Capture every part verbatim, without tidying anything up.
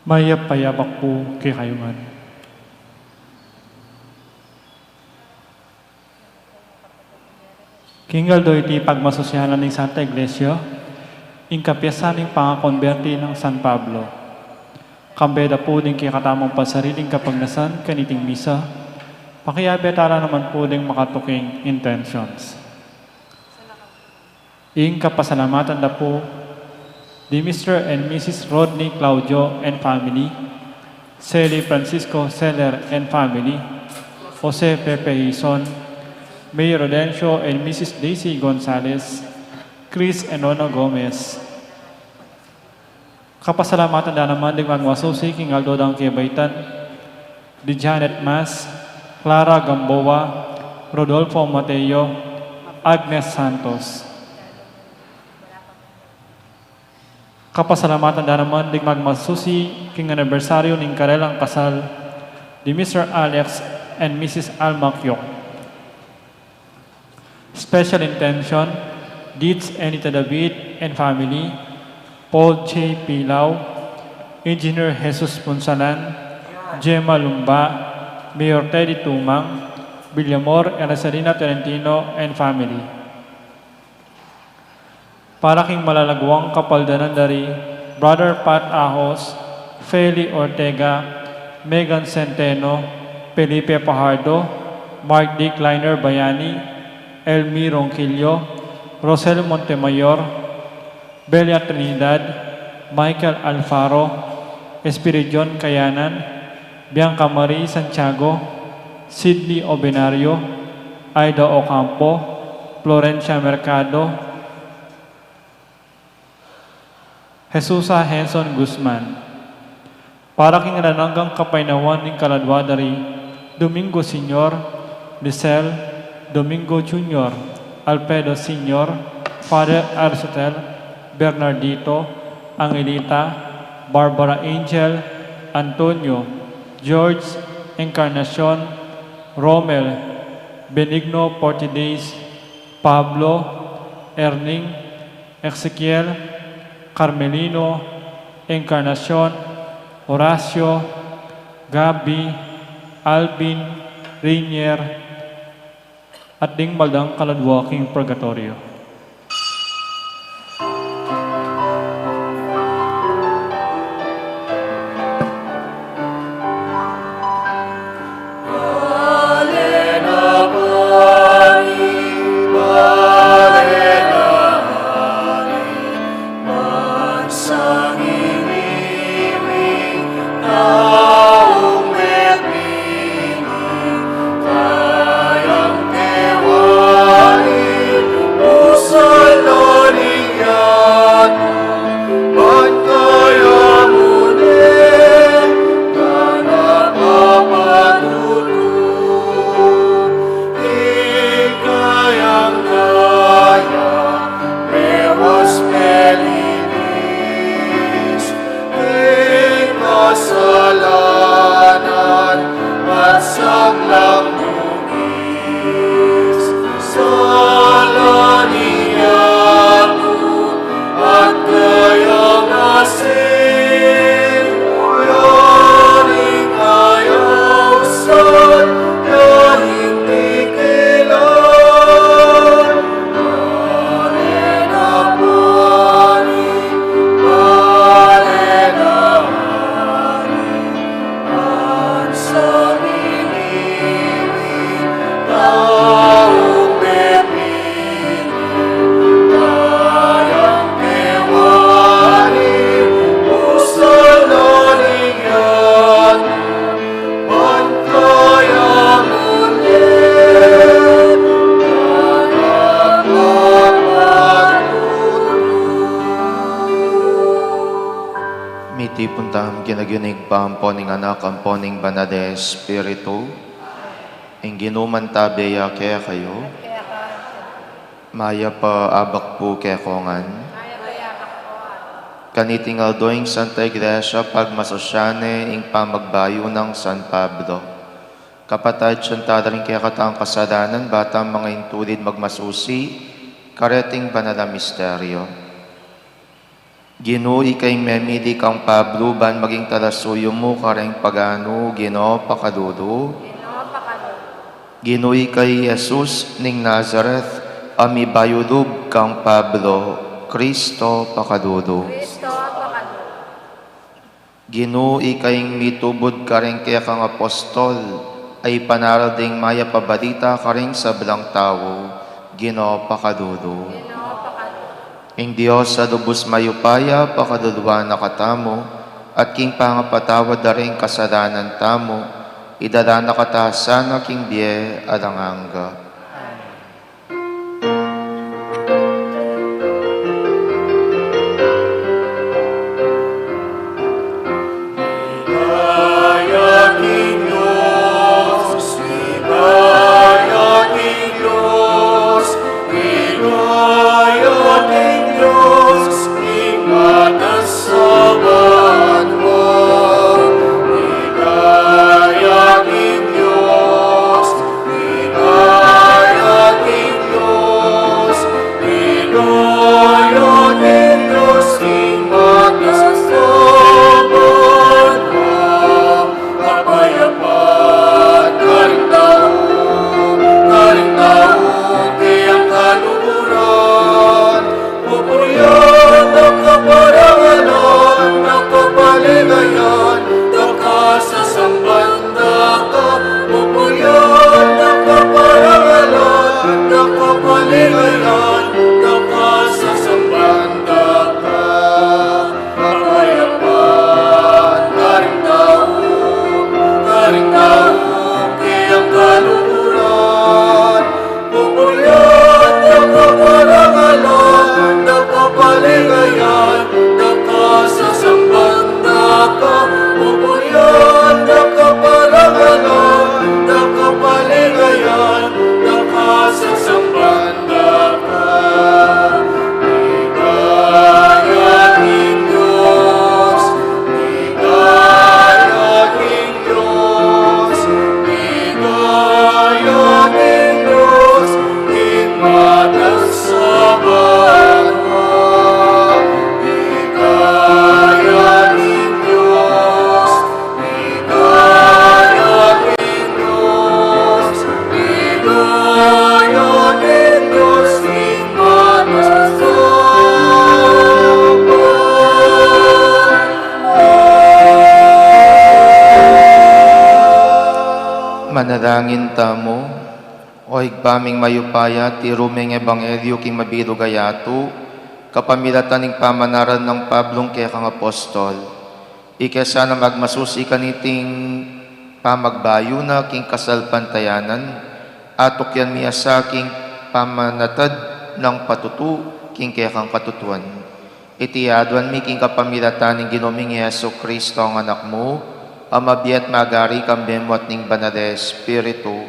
Mayap a abak pu kekayu ngan. King aldo iti pagmasusyanan ning Santa Iglesia, ing kapiestan ning pangakonberti nang San Pablo. Kambe da pu ding kekatamung pansariling kapagnasan kaniting misa, pakiabe tala naman pu ding makatuking intentions. Ing kapasalamatan da pu di Mister and Missus Rodney Claudio and family, Sally Francisco Seller and family, Jose Pepe Hizon, May Rodencio and Missus Daisy Gonzalez, Chris and Rona Gomez. Kapasalamatan da naman ding magmasusi king aldo dang kebaitan, di Janet Mas, Clara Gamboa, Rodolfo Mateo, Agnes Santos. Kapasalamatan da naman ding magmasusi king anibersaryu ning karelang kasal, di Mister Alex and Missus Alma Kyok. Special intention, Dids Anita David and family, Paul J Pilau, Engineer Jesus Punsalan, Gemma Lumba, Mayor Teddy Tumang, Villamor and Rosalina Tolentino and family. Para king malalaguang kapaldanan dari Brother Pat Ahos, Feli Ortega, Megan Centeno, Felipe Pajardo, Mark D. Kleiner Bayani, Elmi Ronquillo, Rosel Montemayor, Belia Trinidad, Michael Alfaro, Espiridion Kayanan, Bianca Marie Santiago, Sidney Obenario, Aida Ocampo, Florencia Mercado, Jesusa Henson Guzman. Para king alang anggang kapaynawan ning kaladua dari Domingo Senior, Lisel, Domingo Junior, Alfredo Senior, Father Aristotel, Bernardito, Angelita, Barbara Angel, Antonio, George, Encarnacion, Romel, Benigno, Portides, Pablo, Erning, Ezekiel, Carmelino, Encarnacion, Horacio, Gabi, Alvin, Rainier, at ding maldang kaladua king purgatoryo. Mitipun tamu king lagyu ning Ibpa, ampo ning Anak, ampo ning Banal a Espiritu. Ing Ginu mantabe ya kekayu. Mayap a abak pu kekongan. Kaniting aldo ing Santa Iglesia pagmasusyan ne ing pamagbayu nang San Pablo. Kapatad, sisian tala ring kekatang kasalanan, ba tang manga intulid magmasusi kareting banal a misteryo. Ginu, ika ing memili kang Pablo ban maging talasuyu mu kareng paganu, Ginu, pakalulu. Ginu, ika i Jesus ning Nazareth, a mibayu lub kang Pablo, Kristo, pakalulu. Ginu, ika ing mitubud kareng kekang apostol, a ipanaral deng mayap a balita kareng sablang tau, Ginu, pakalulu. Ing Dios a lubus mayupaya, pakaluluan na katamu, at king pangapatawad da ring kasalanan tamu, idala na kata sana king bie alang angga. Kapayapaan karing tau, karing tau, kayang kaluguran, pupurian na kaparangalan, na kapaligayan, na kasasamban da ka, pupurian na kaparangalan, na kapaligayan, na kasasamban da ka. Kapayapaan karing tau, karing tau, kayang kaluguran, pupurian na kaparangalan, na kapaligayan, na kasasamban da ka, pupurian na kaparangalan, na kapaligayan, na kasasamban da ka. Ligaya king Dios, ligaya king Dios, ligaya king Dios, king matas a banua. Ligaya king Dios, ligaya king Dios, ligaya king Dios, king matas a banua. Manalangin tamu. O Ibpa ming mayupaya, tiru me ing ebanghelyu king mabilug a yatu, kapamilatan ning pamanaral nang Pablong kekang apostol. Ika sana magmasusi kaniting pamagbayu na king kasalpantayanan, atukyan mi ya sa king pamanatad nang patutu king kekang katutuan. Iti aduan mi king kapamilatan ning Ginu ming Jesucristo, ing Anak mu, a mabie at magari kambe mu at ning Banal a Espiritu,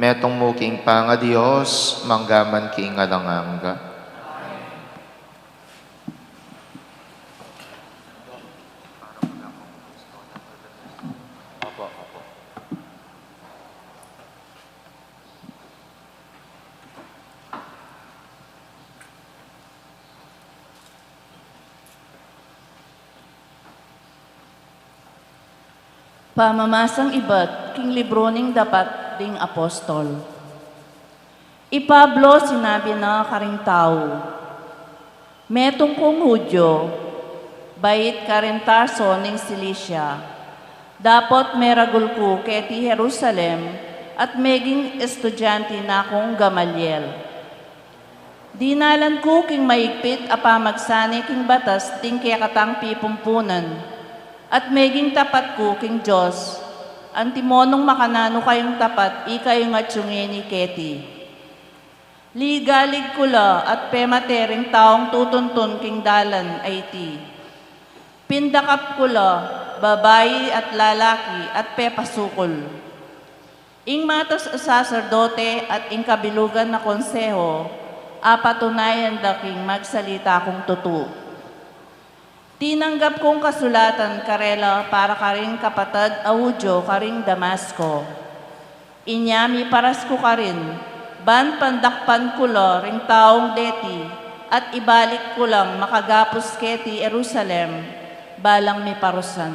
metung mu king pangaDios, mangga man king alang angga. Pamamasang ibat king libru ning Dapat ding Apostol. I Pablo sinabi na karing tau, metung kung Judio, bait karin Tarso ning Cilicia, dapot meragul ku keti Jerusalem at meging estudianti na kung Gamaliel. Dinalan ku king maigpit a pamagsane king batas ding kekatang pipumpunan, at meging tapat ku king Dios, antimo nung makananu kayung tapat ikayung atiu ngeni keti. Ligalig ku la at pemate ring taung tutuntun king dalan a iti. Pindakap ku la, babai at lalaki, at pepasukul. Ing matas a saserdote at ing kabilugan a konseho, apatunayan da king magsalita kung tutu. Tinanggap kung kasulatan karela para karing kapatad a Judio karing Damasco. Inya miparas ku karin, ban pandakpan ku la ring taung deti, at ibalik ku lang makagapus keti Jerusalem, balang miparusan.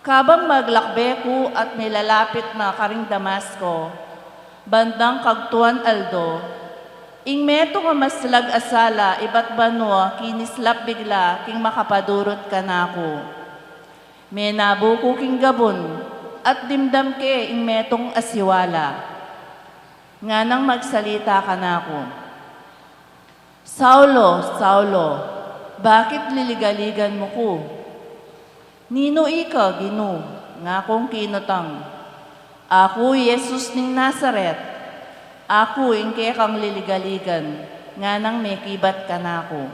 Kabang maglakbe ku at milalapit na karing Damasco, bandang kagtuan aldo, ing metung a maslag a sala ibat banua kinislap bigla king makapadurut kanaku. Menabu ku king gabun, at dimdam ke ing metung a siwala. Nganang magsalita kanaku, "Saulo, Saulo, bakit liligaligan mu ku?" "Ninu ika, Ginu?" ngakung kinutang. "Aku i Jesus ning Nazaret. Aku ing kekang liligaligan," nganang mekibat kanaku.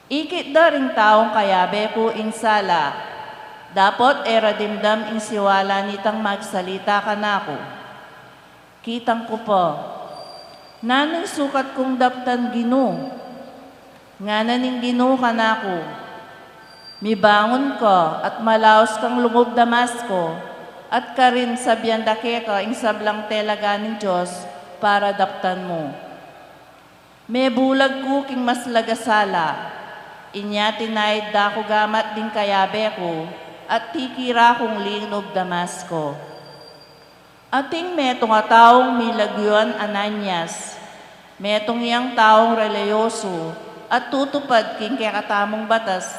Ikit da ring taung kayabe ku ing sala, dapot e ra dimdam ing siwala nitang magsalita kanaku. Kitang ku pa, "Nanu ing sukat kung daptan, Ginu?" Ngana ning Ginu kanaku, "Mibangun ka at malaus kang lungub Damasco, at karin sabian da keka ing sablang telaga ning Dios para daptan mu." Mebulag ku king maslag a sala. Inya tinaid da ku gamat ding kayabe ku, at tikira kung linub Damasco. Ating metung a taung milagyuan Ananias. Metung yang taung reliyosu at tutupad king kekatamung batas,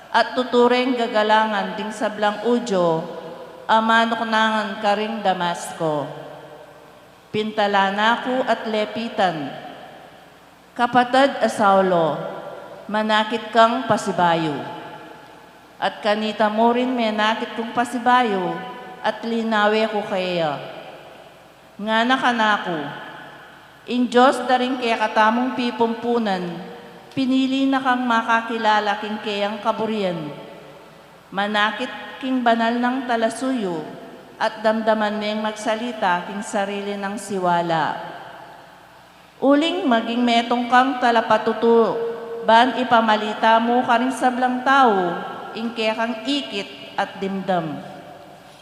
at tutu reng gagalangan ding sablang Judio a manuknangan karing Damasco. Pintalan na ku at lepitan, "Kapatad a Saulo, manakit kang pasibayu." At kanita mu rin menakit kung pasibayu, at linawe ku keya. Ngana kanaku, "Ing Dios da ring kekatamung pipumpunan, pinili na kang makakilala king keyang kaburian. Manakit king banal nang talasuyu, at damdaman meng magsalita king sarili nang siwala. Uling maging metung kang talapatutu, ban ipamalita mu karing sablang tau ing kekang ikit at dimdam."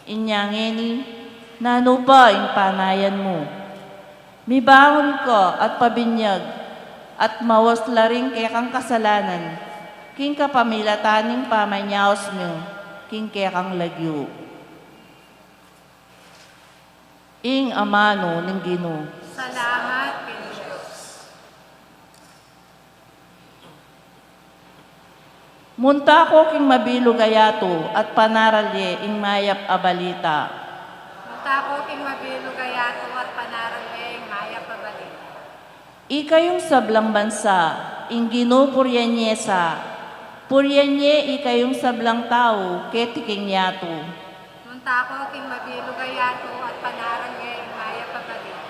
Inya ngeni, "Nanu pa ing panayan mu? Mibangun ka at pabinyag, at mawas la ring kekang kasalanan, king kapamilatan ning pamanyaus mu king kekang lagyu." Ing amanu ning Ginu. Salamat king Dios. Munta ko king mabilug a yatu at panaral ye ing mayap a balita. Munta ko king mabilug a yatu at panaral ye ing mayap a balita. Ikayung sablang bansa, ing Ginu purian ye sa. Purian ye ikayung sablang tau keti king yatu. Munta ko king mabilug a yatu at panaral ye ing mayap a balita.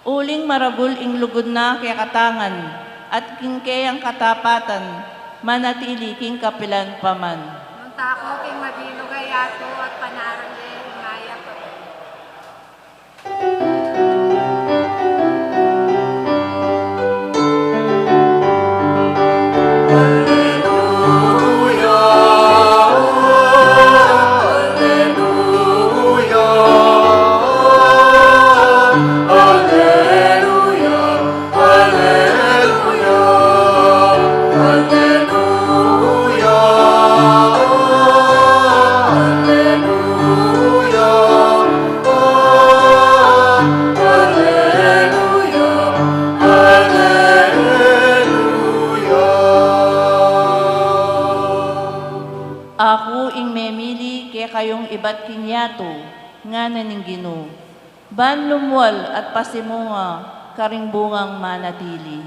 Uling maragul ing lugud na kekatangan, at king keyang katapatan manatili king kapilan pa man. Munta ko king mabilug a yatu at panaral ye ing mayap a balita. Aku ing memili kekayung ibat king yatu, ngana ning Ginu, ban lumual at pasimunga karing bungang manatili.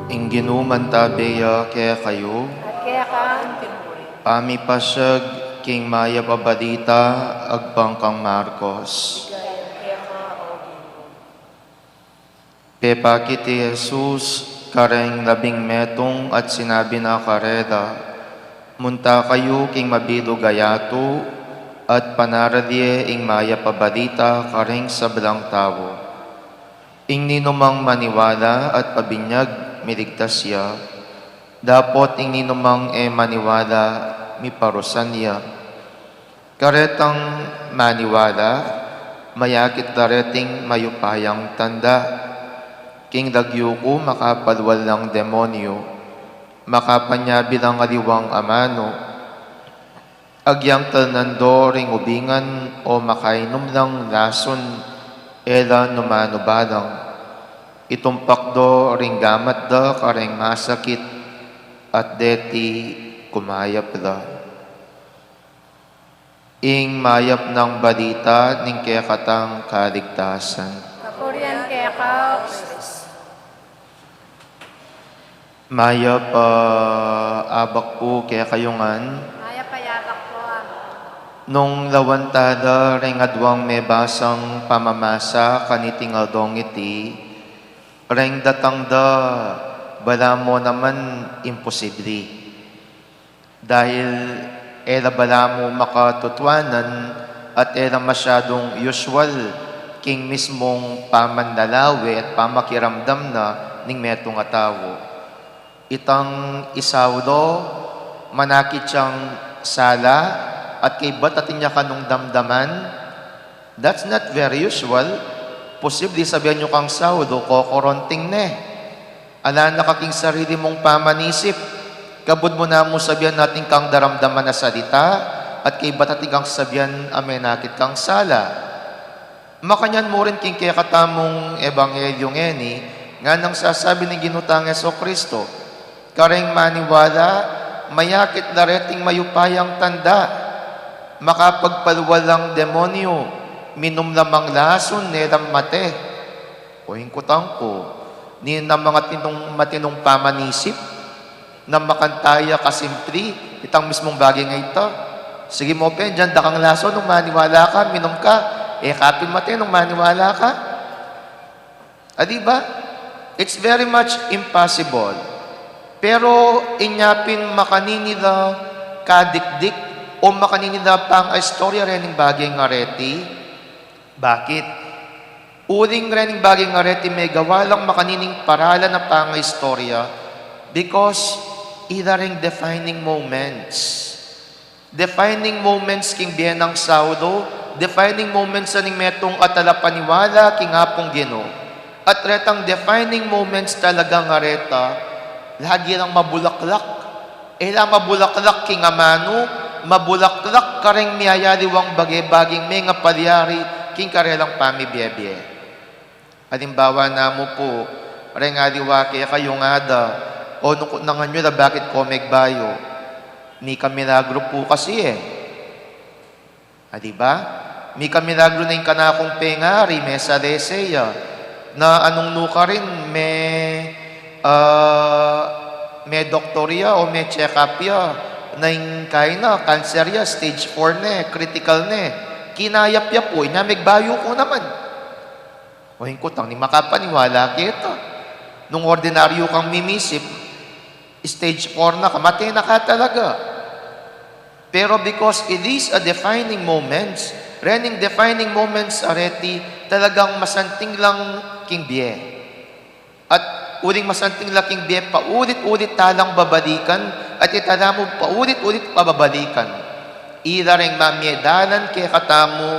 Ing Ginu mantabe ya kekayu. At keka. Pamipasiag King Mayap a Balita agpang kang Marcos. Ligaya keka, O Ginu. Pepakit i Jesus kareng labing metung at sinabi na karela, "Munta kayu king mabilug a yatu at panaralye ing Mayap a Balita kareng sablang tau. Ing ninumang maniwala at pabinyag, miligtas ya, dapot ing ninumang e maniwala, miparusan ya. Karetang maniwala, mayakit la reting mayupayang tanda. King lagyu ku makapalual lang demonyu, makapanyabi lang aliwang amanu. Agyang talnan do ring ubingan o makainum lang lasun, e la numanu balang. Itumpak do ring gamat da kareng masakit, at deti kumayap la." Ing Mayap nang Balita ning kekatang kaligtasan. Kapurian keka, O Kristo. Mayap a abak pu kekayu ngan. Mayap a abak pu, Among. Nung lawan tala ring aduang mebasang pamamasa kaniting aldong iti, reng datang da, balamu naman imposible. Dahil e la balamu makatutuanan at e la masyadung usual king mismung pamanlalawe at pamakiramdam na ning metung a tau. Itang i Saulo, manakit yang sala at kaybat atin ya kanung damdaman, that's not very usual. Posible sabian yu kang Saulo, kokoronting ne. Ala na ka king sarili mung pamanisip. Kabud mu namu sabian atin kang daramdaman a salita, at kaybat atin kang sabian a menakit kang sala. Makanyan mu rin king kekatamung ebanghelyu ngeni, nganang sasabi ning Ginu tang Jesu Kristo, kareng maniwala, mayakit la reting mayupayang tanda. Makapagpalual lang demonyu, minum la mang lasun, ne lang mate. O, ing kutang ku, ninu nang matinung, matinung pamanisip na makanta ya kasimpli itang mismung bage a ita? Sige mu pin, dinan da kang lasun nung maniwala ka, minum ka, e ka pin mate nung maniwala ka. A, di ba? It's very much impossible. Pero inya pin makanini la kadikdik o makanini la pangaistorya rening bage a reti. Bakit? Uling rening bage a reti megawa lang makanining paralan a pangaistorya, because ila reng defining moments. Defining moments king bie nang Saulo, defining moments na ning metung a talapaniwala king Apung Ginu. At retang defining moments talaga a reta, lagi lang mabulaklak. E la mabulaklak king amanu, mabulaklak kareng miyayaliwang bage-bageng mengapalyari king karelang pamibie-bie. Alimbawa namu pu, reng aliwa kekayu ngada, o nung kutnan yu la bakit ko megbayu. Mika milagru pu kasi e. A, di ba? Mika milagru na ing kanakung pengari, mesalese ya. Na anung nukarin, me, a, medoktor ya o me-check up ya. Na ing kaina, cancer ya, stage four ne, critical ne. Kinayap ya pu, inya megbayu ku naman. O, ing kutang, ning makapaniwala keta? Nung ordinaryu kang mimisip, stage four na ka, mate na ka talaga. Pero because it is a defining moments, rening defining moments a reti talagang masanting lang king bie. At uling masanting lang king bie, paulit-ulit talang babalikan, at itala mu paulit-ulit pababalikan. Ila reng mamiedalan kekatamu,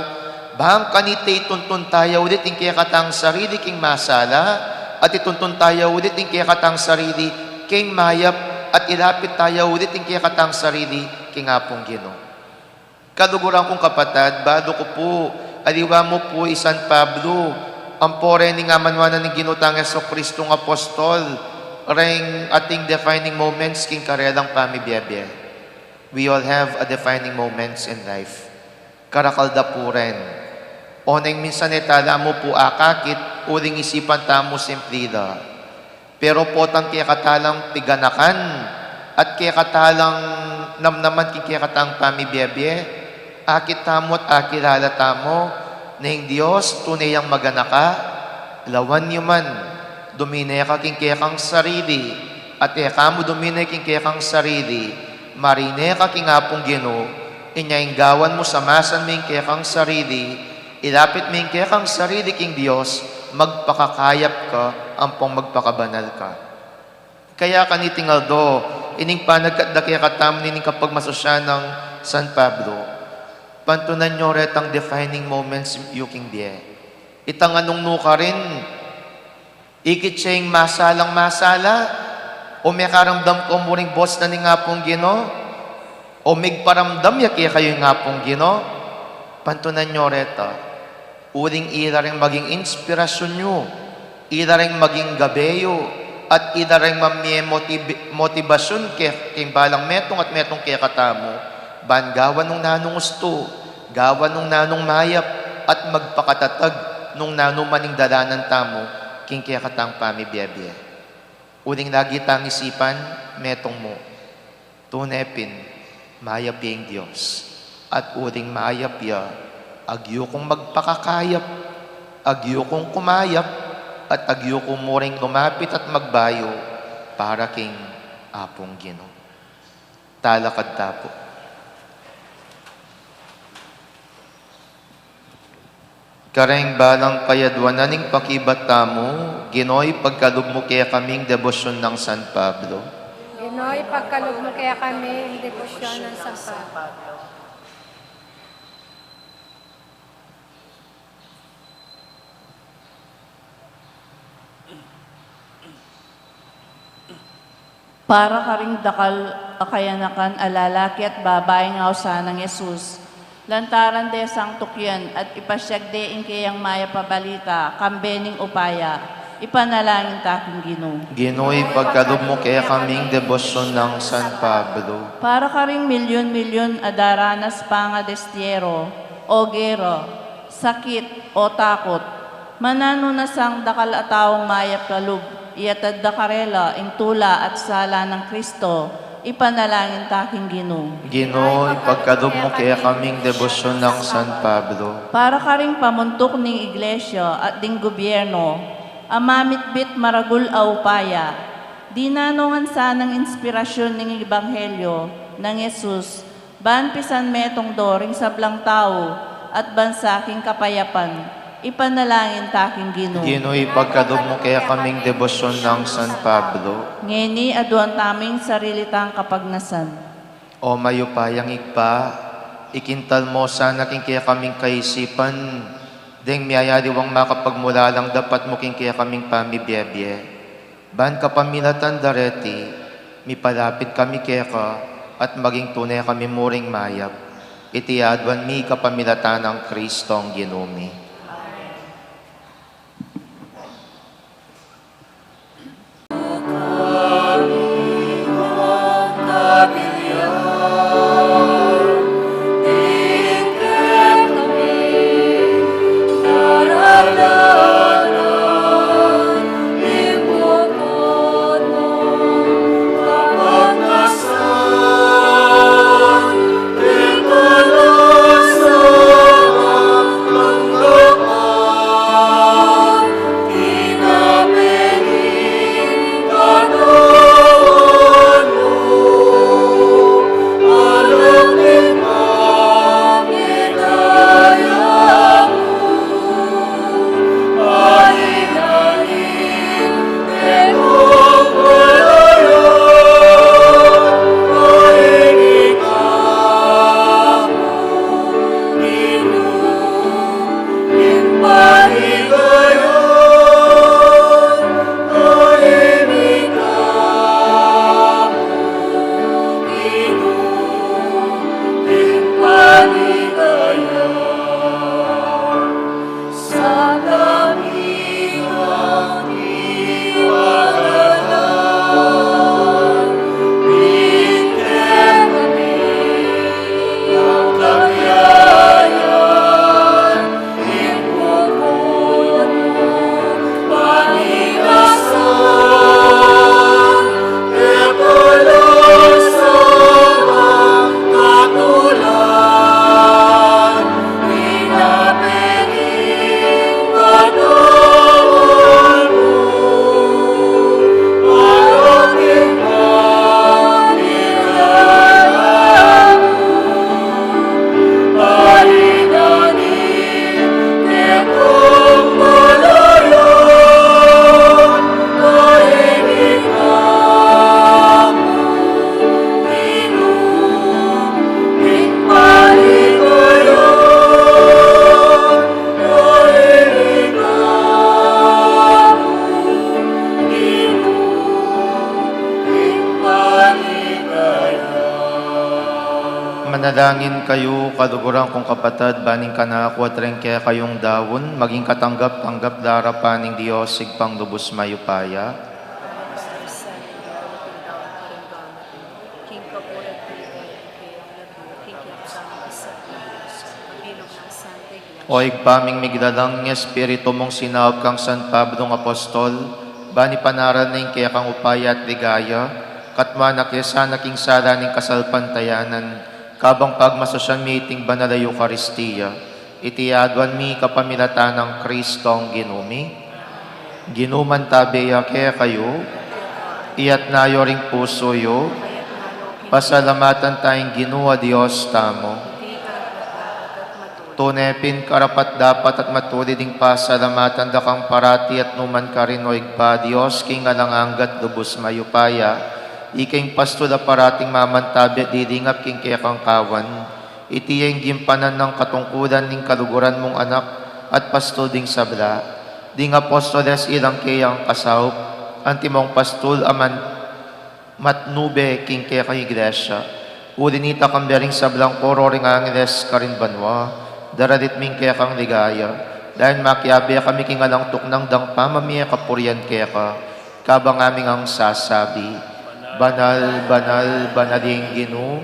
bang kanita ituntun taya ulit ing kekatang sarili king masala, at ituntun taya ulit ing kekatang sarili king mayap, at ilapit taya ulit ing kekatang sarili king Apung Ginu. Kaluguran kung kapatad, balu ku pu, aliwa mu pu i San Pablo, ampo rening amanuan na ning Ginu tang Jesu Kristong apostol, reng ating defining moments king karelang pamibie-bie. We all have a defining moments in life. Karakal da pu ren. Oneng minsan e tala mu pu akakit, uling isipan tamu simpli la. Pero potang kekatalang piganakan, at kekatalang namnaman king kekatang pamibie-bie, akit tamu at akilala tamu, na ing Dios tune yang maganaka, lawan yu man, dumine ka king kekang sarili, at e ka mu dumine king kekang sarili, marine ka king Apung Ginu, inya ing gawan mu samasan me ing kekang sarili, ilapit me ing kekang sarili king Dios, magpakakayap ka, ampong magpakabanal ka. Kaya kaniting aldo, ining panagkat da kekatamu nining kapagmasusyan nang San Pablo, pantunan yu retang defining moments yu king bie. Itang anung nukarin, ikit ya ing masalang masala, o mekaramdam kayu mu ring bos na ning Apung Ginu, o migparamdam ya kekayu ing Apung Ginu, pantunan yu reta. Uling ila ring maging inspirasyun yu, ila ring maging gabe yu, at ila ring mamie motib-, motibasyun ke, king balang metung at metung kekatamu, ban gawan nung nanung ustu, gawan nung nanung mayap, at magpakatatag nung nanu man ing dalanan tamu, king kekatang pamibie-bie. Uling lagi tang isipan, metung mu. Tune pin, mayap ya ing Dios, at uling mayap ya, agyu kung magpakakayap, agyu kung kumayap, at agyu kung muring lumapit at magbayu para king Apung Ginu. Talakad ta pu. Kareng balang kayadwanan ning pakibat tamu, Ginu, ipagkalub mu kekaming debosyun nang San Pablo. Ginu, ipagkalub mu kekaming debosyun nang San Pablo. Para karing dakal a kayanakan a lalaki at babaing ausan nang Jesus, lantaran de sang tukyan at ipasyag de ing keyang mayap a balita kambe ning upaya, ipanalangin ta king Ginu. Ginu, ipagkalub mu kekaming debosyun nang San Pablo. Para karing milyun-milyun a daranas panga destiyero, o gera, sakit, o takut, mananu na sang dakal a taung mayap a lub, iyatad da karela ing tula at sala nang Kristo, ipanalangin ta king Ginu. Ginu, ipagkalub mu kekaming debosyun nang San Pablo. Para karing pamuntuk ning Iglesia at ding gubyerno, a mamitbit maragul a upaya, dinan no ngan sanang inspirasyun ning Ebanghelyo nang Jesus, ban pisan metung do ring sablang tau at bansa king kapayapan, ipanalangin ta king Ginu. Ginu, ipagkalub mu kekaming debosyun nang San Pablo. Ngeni aduan tamu ing sarili tang kapagnasan. O mayupayang Ibpa, ikintal mu sana king kekaming kaisipan deng miyayaliwang makapagmulalang dapat mu king kekaming pamibie-bie. Ban kapamilatan dareti, mipalapit kami keka, at maging tune kami muring mayap. Iti aduan mi kapamilatan nang Kristong Ginu mi. Dalangin kayu, kaluguran kung kapatad, ban ing kanaku at ring kekayung daun maging katanggap-tanggap darapan ning Dios Ibpang lubus mayupaya. O Ibpa ming miglalang, ing Espiritu mung sinaup kang San Pablong Apostol, ban ipanaral na ing kekang upaya at ligaya, katmuan na ke sana king sala ning kasalpantayanan, kabang pagmasusyan mi iting banal a Eukaristia. Iti aduan mi kapamilatan nang Kristong Ginu mi. Ginu, mantabe ya kekayu. Iyatas yu ring pusu yu. Pasalamatan taya ing Ginu a Dios tamu. Tune pin karapat-dapat at matulid ing pasalamatan da kang parati at nukarin man, o Ibpa, Dios king alang angga at lubus mayupaya. Ika ing pastul a parating mamantabe at didingap king kekang kawan. Iti ya ing gimpanan nang katungkulan ning kaluguran mung Anak at Pastul ding sabla. Ding apostoles ilang keyang kasaup, antimong pastul a man-, matnube king kekang Iglesia. Uli na nita, kambe ring sablang koro ring angeles karin banua, daralit mi ing kekang ligaya. Dapot makiabe kami king alang tuknang dang pamamie kapurian keka, kabang ngaming sasabi: Banal, banal, banal ing Ginu.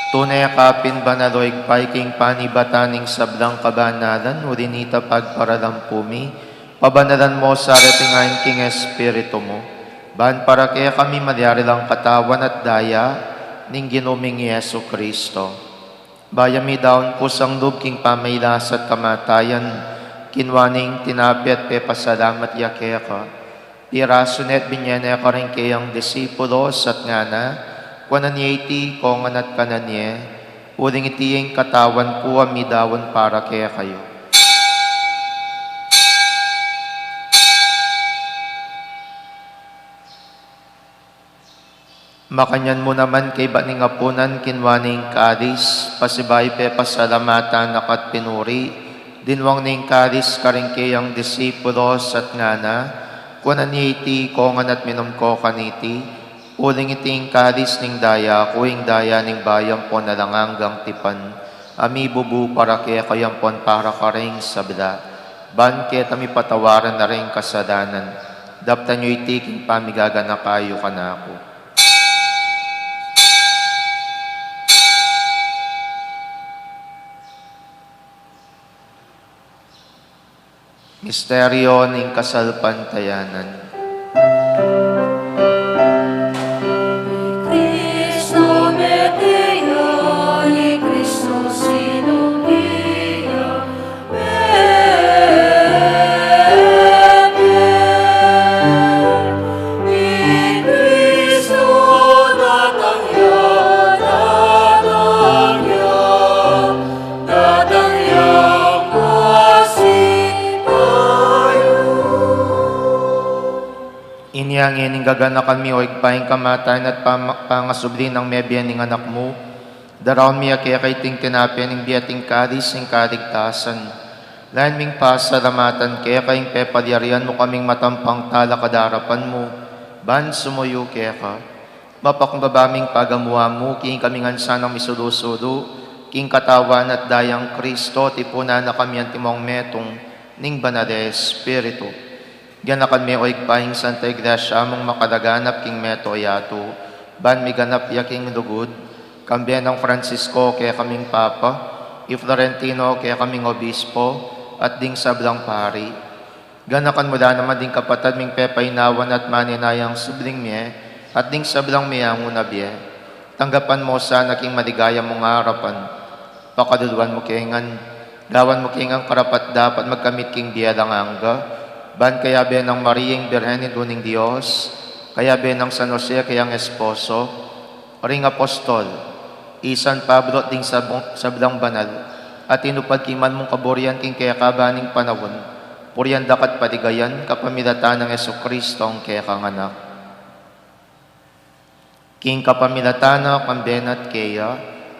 Tune ka pin banal, o Ibpa, ika ing panibatan ning sablang kabanalan. Uli na nita, pagparalampu mi, pabanalan mu sa reting ain king Espiritu mu, ban para kekami malyari lang katawan at daya ning Ginu ming Jesucristo. Bayu mi daun kusang lub king pamagkasakit at kamatayan, kinua ne ing tinape at pepasalamat ya keka, pirasu ne at binye ne karing keyang disipulos at ngana: Kuanan ye iti, kongan at kanan ye, uling iti ya ing katawan ku a midaun para kekayu. Makanyan mu naman, kaybat ning apunan, kinua ne ing kalis, pasibayu pepasalamatan na ka at pinuri, dinwang ne ing kalis karing keyang disipulos at ngana: Kuanan ye iti, kongan at minum ko kaniti, uling iti ing kalis ning daya ku, ing daya ning bayu ampon alang anggang tipan, a mibubu para kekayu ampon para karing sabla, ban keta mipatawaran la ring kasalanan. Daptan yu iti king pamigaganaka yu kanaku. Misteryo ning kasalpantayanan. Kristo mete ya, i Kristo sinumbi ya, mete. I Kristo datang ya, datang ya, datang ya, pasibayu. Inya ngeni gaganakan mi, o Ibpa, ing kamatayan at pama-, pangasubli nang mebie ning Anak mu. Daraun mi keka iting tinape ning bie at ing kalis ning kaligtasan. Lalu ming pasalamatan keka ing pepalyarian mu kaming matampang talakad king arapan mu, ban sumuyu keka. Mapakumbaba ming pagamuan mu king kaming ngan sanang misulu-sulu king katawan at dayang Kristo, tipunan na kami antimong metung ning Banal a Espiritu. Ganakan me, o Ibpa, ing Santa Iglesia mung makalaganap king mabilug a yatu, ban miganap ya king lugud, kambe nang Francisco, kekaming Papa, i Florentino, kekaming Obispo, at ding sablang pari. Ganakan mu la naman ding kapatad ming pepainawa na at manenayang subling mie, at ding sablang meangu na bie. Tanggapan mu sana king maligaya mung arapan. Pakaluluan mu ke ngan, gawan mu ke ngan karapat-dapat magkamit king bie alang angga, ban kayabe nang Maria ing Birhen, Indu ning Dios, kayabe nang San Jose, kayang esposo, ring apostol, i San Pablo at ding sab-, sablang banal a tinupad king banal mung kaburian king kekaban ning panaun, purian da ka at paligayan kapamilatan nang Jesucristong kekang Anak. King kapamilatan na, kambe na at keya,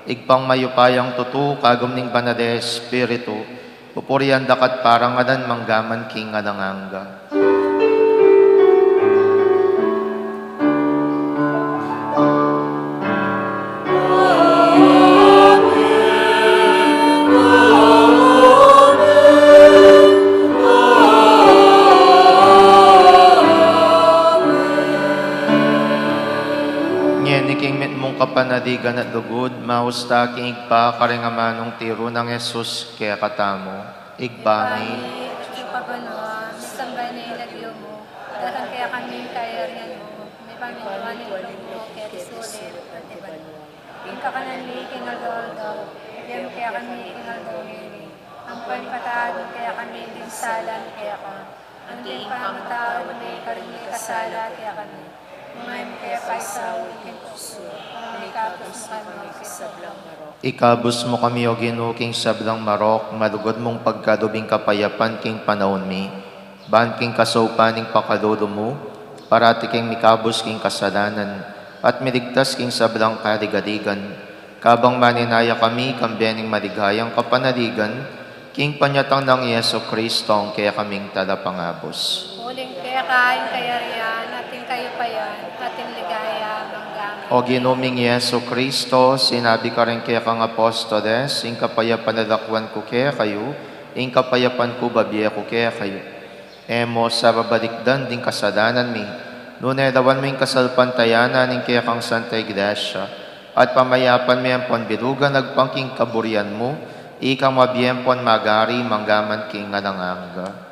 Ibpang mayupayang tutu, kagum ning Banal a Espiritu, pupurian da ka at parangalan manggaman king alang angga. Ngeni king mitmung kapanaligan at lugud, maus ta king Ibpa, karing amanung tiru nang Jesus kekatamu. Ibpa mi, atsu ka banua, misamban ya ing lagyu mu, datang kekami ing kayarian mu, mipamintuan ing lub mu keti sulip anti banua. Ing kakanan mi king aldo-aldo, ibie mu kekami king aldo ngeni, ampo ipatawad mu kekami ding sala mi keka, anti ing pamamatawad mi karing mikasala kekami. Manga e mu ke paisaul king tuksu, nune ikabus mu kami king sablang marok. Ikabus mu kami, O Ginu, king sablang marok, malugud mung pagkalub ing kapayapan king panaun mi, ban king kasaupan ning pakalulu mu, parati keng mikabus king kasalanan, at miligtas king sablang kaligaligan, kabang manenaya kami kambe ning maligayang kapanaligan, king panyatang nang Jesu Kristong kekaming Talapangabus. Uling keka ing kayarian, at ing kayupayan, at ing ligaya manggaman. O Ginu ming Jesu Kristo, sinabi mu karing kekang apostoles, ing kapayapan lalakwan ku kekayu, ing kapayapan ku babie ku kekayu. E mu sa babalikdan ding kasalanan mi, nune lawan mu ing kasalpantayanan ning kekang Santa Iglesia, at pamayapan me ampon bilugan agpang king kaburian mu, ikang mabie ampon magari manggaman king alang angga. Amen.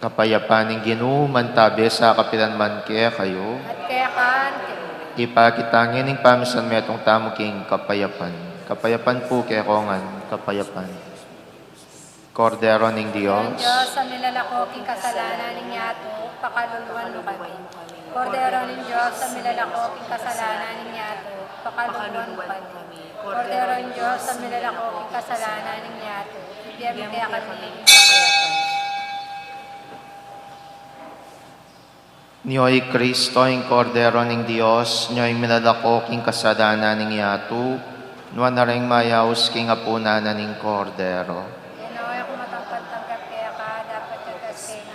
Kapayapan ning Ginu mantabe sa kapilan man kekayu. At keka anti mu rin. Ipakit ta ngeni ing pamisanmetung tamu king kapayapan. Kapayapan pu kekongan, kapayapan. Kordero ning Dios. Kordero ning Dios, a milalako king kasalanan ning yatu, pakaluluan mu kami. Kordero ning Dios, a milalako king kasalanan ning yatu, pakaluluan mu kami. Kordero ning Dios, a milalako king kasalanan ning yatu, ibie mu kekami ing kapayapan. Nyo i Kristo, ing Kordero ning Dios, nyo ing milalako king kasalanan ning yatu, nuan na ring mayaus king apunan na ning Kordero. Ginu, e ku matampang tanggap keka, dapot king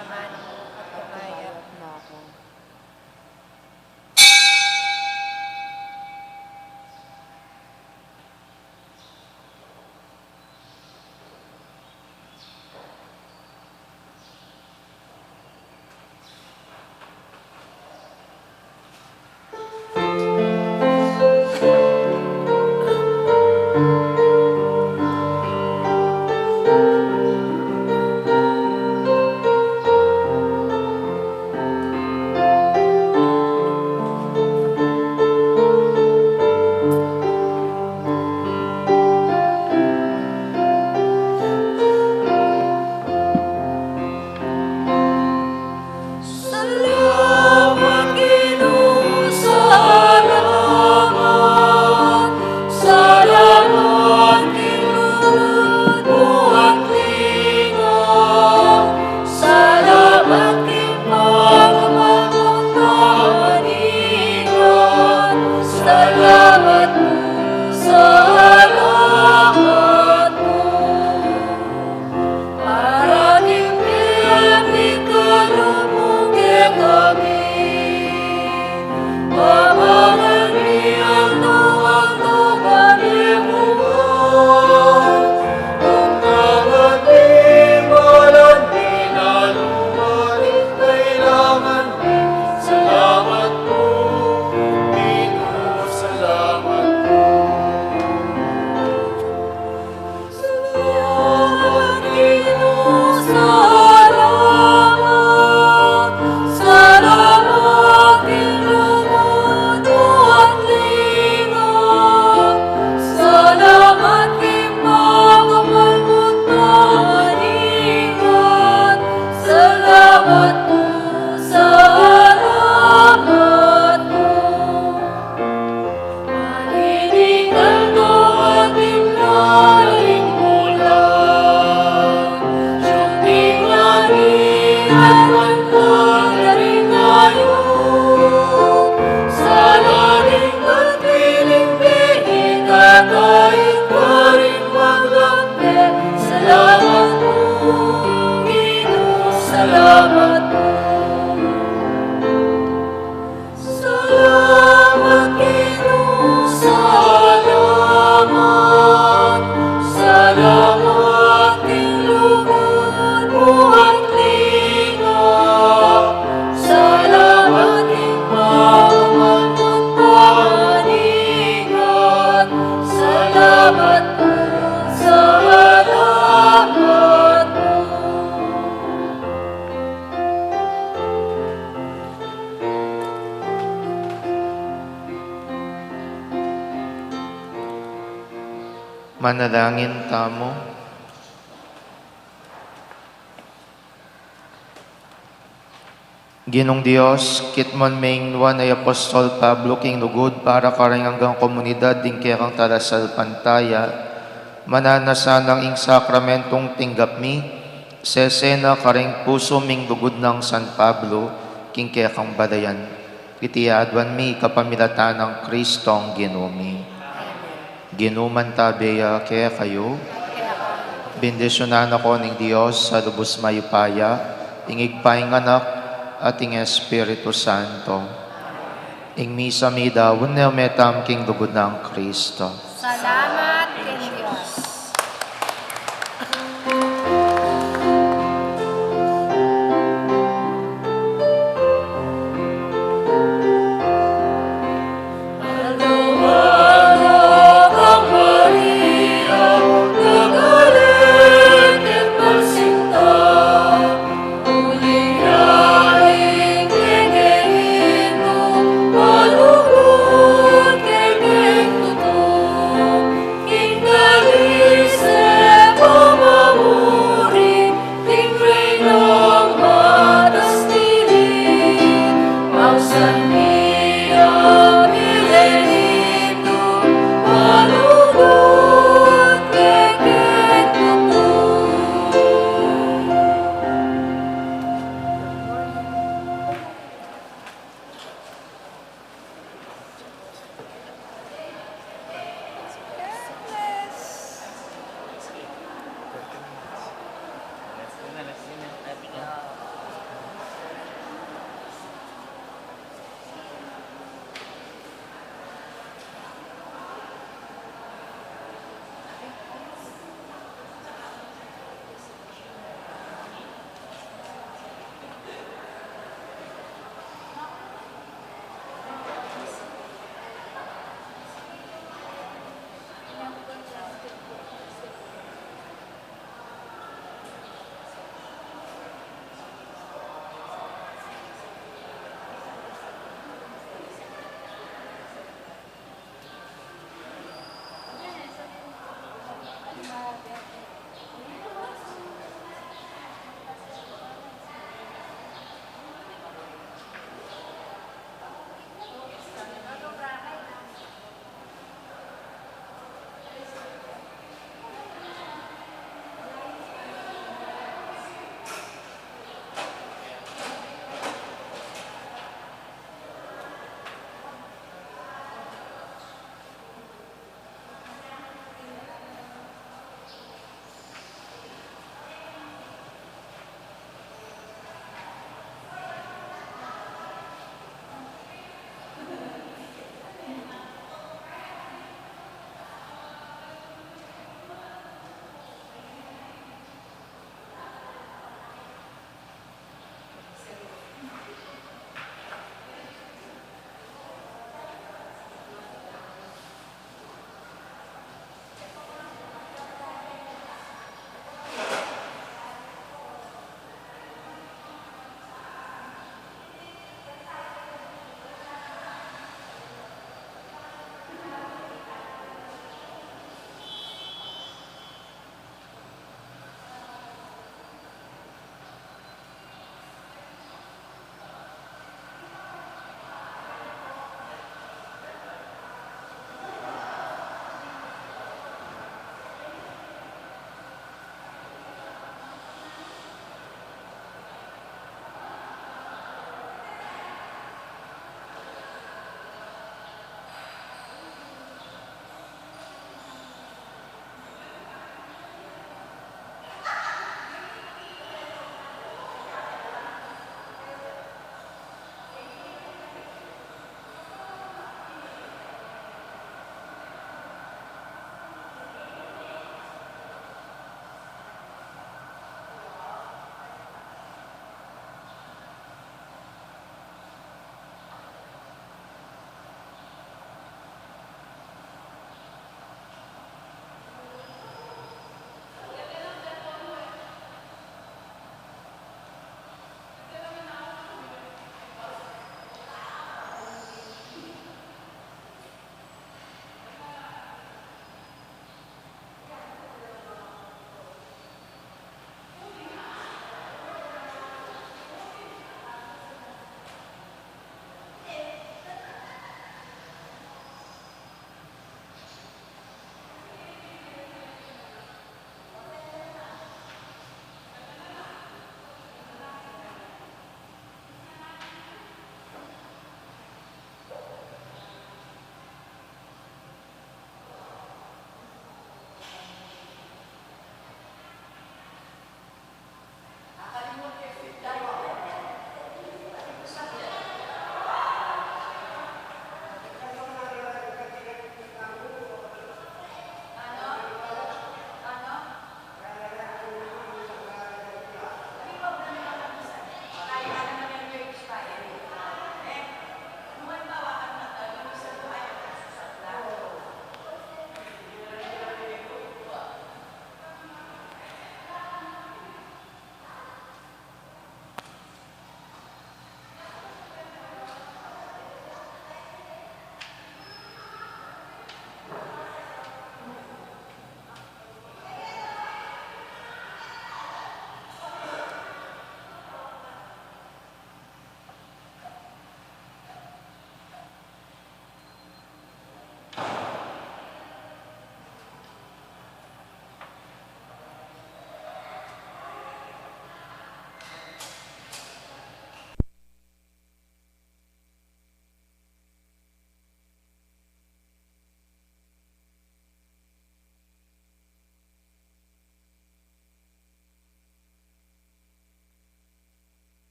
amanu mu at kumayap na ku. Salamat, Ginu, salamat. Salamat, Ginu, buat linga. Salamat, Ginu, pagmamanigan. Salamat, salamat. Para king pepikanu mu kekami, mabalan mi ang tugang tugan mu. Ang tangan mi, balan mi, naluman ing kailangan mi. Salamat pu, Ginu, salamat pu. Salamat, Ginu, salamat. Salamat king lugud mu at linga. Salamat king pamangan at paningan. Salamat, salamat. Manalangin tamu. Ginung Dios, kitmuan me ing nuan a i Apostol Pablo king lugud para karing anggang komunidad ding kekang talasalpantaya, mananu na sanang ing sakramentung tinggap mi, sese na karing pusu ming lugud nang San Pablo king kekang balayan. Iti aduan mi kapamilatan nang Kristong Ginu mi. Ginu, mantabe ya kekayu. Bendisyunan na ko ning Dios a lubus mayupaya, ing Ibpa, ing Anak, at ing Espiritu Santo. Ing misa midaun ne, metam king lugud nang Kristo. Salamat.